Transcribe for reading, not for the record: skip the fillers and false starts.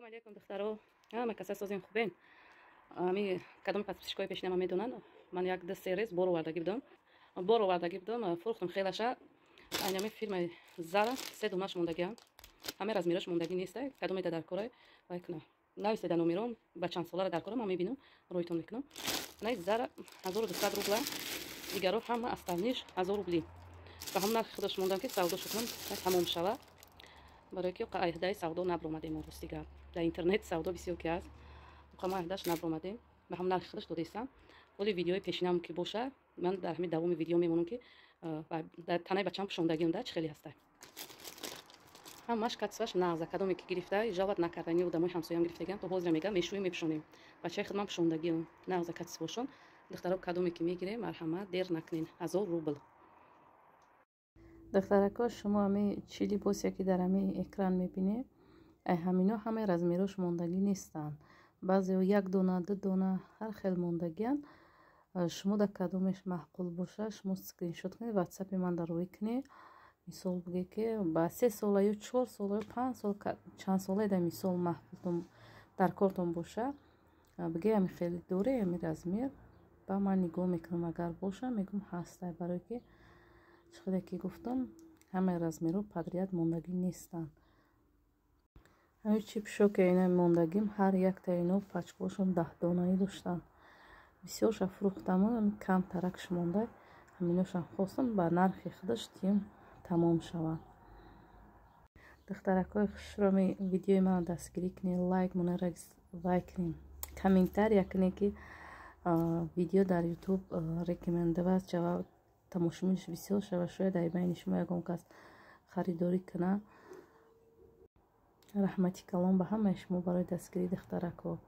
Алейкум, духтаро, ҳама каса созем, хубен? Ами кадоми подписчикои пешина ман медонанд, ман як ду се рез бор овардагӣ будам, фурӯхтам хелаша. Айнами фирмаи Зара се донаш мондагиам, ҳамаи размерош мондагӣ неста. Кадомеда дар кора, вай куна, нависеда номером, ба чанд солара дар кора, ман мебинам, роитон мекунам. Най Зара 1200 рубла, дигаро ҳама остальныйш 1000 рубли. Ба ҳам нархи худаш мондам, ки савдо шукунам, тамом шава, барое ки айҳдаи савдо набромадем. Рости гап, дар интернет савдо бисёр ки аст, ма айҳдаш набромадем, ба ҳам нархи худаш додестам. Оли видеои пешинам ки боша, ман дар ҳамин давоми видео мемонам, ки дар танаи бачам пӯшондагиам да чӣ хеле ҳаста. Ҳамаш качестваш нағза. Кадоме ки гирифта, жаловать накардани. Одамои ҳамсоям гирифтагиам, то ҳозира мегам, мешӯем, мепӯшонем. Бачаи худман пӯшондагиам, нағза качествошон. Духтаро, кадоме ки мегирем, марҳамат, дер накунен, 1000 рубл. Духтарако, шумо ҳами чӣ либосе ки дар ҳами экран мебинед, ай ҳамино ҳамаи размерош мондагӣ нестанд. Баъзео як дона, ду дона, ҳар хел мондагианд. Шумо дар кадомеш маъқул боша, шумо скриншот кунед, ватсапи ман дар рӯй кунед. Мисол, буге ки ба 3 сола ё 4 сола ё 5 сол, чанд солае дар мисол маъқултон дар кортон боша, биге ами хеле доре, ами размер. Ба ман нигоҳ мекунам, агар боша, мегӯм, ҳастай. Барое ки чӣ хеле ки гуфтам, ҳамаи размерҳо подряд мондагӣ нестанд. Ҳамин чи пӯшоке ина мондагим, ҳар якта ино пачкаҳошон 10 донаӣ доштанд. Бисёрша фурӯхтаму камтаракш монда, ҳаминошам хостам ба нархи худаш тиюм, тамом шаванд. Духтаракҳои хушроми, видеои маро дастгирӣ кунед, лайк монед, вай кунед, комментария кунед, ки видео дар Ютуб рекомендовать шава, тамошобинш бисёр шава. Шояд дар байни шумо ягон кас харидорӣ кунад. Раҳмати калон ба ҳамаи шумо барои дастгирии, духтаракҳо.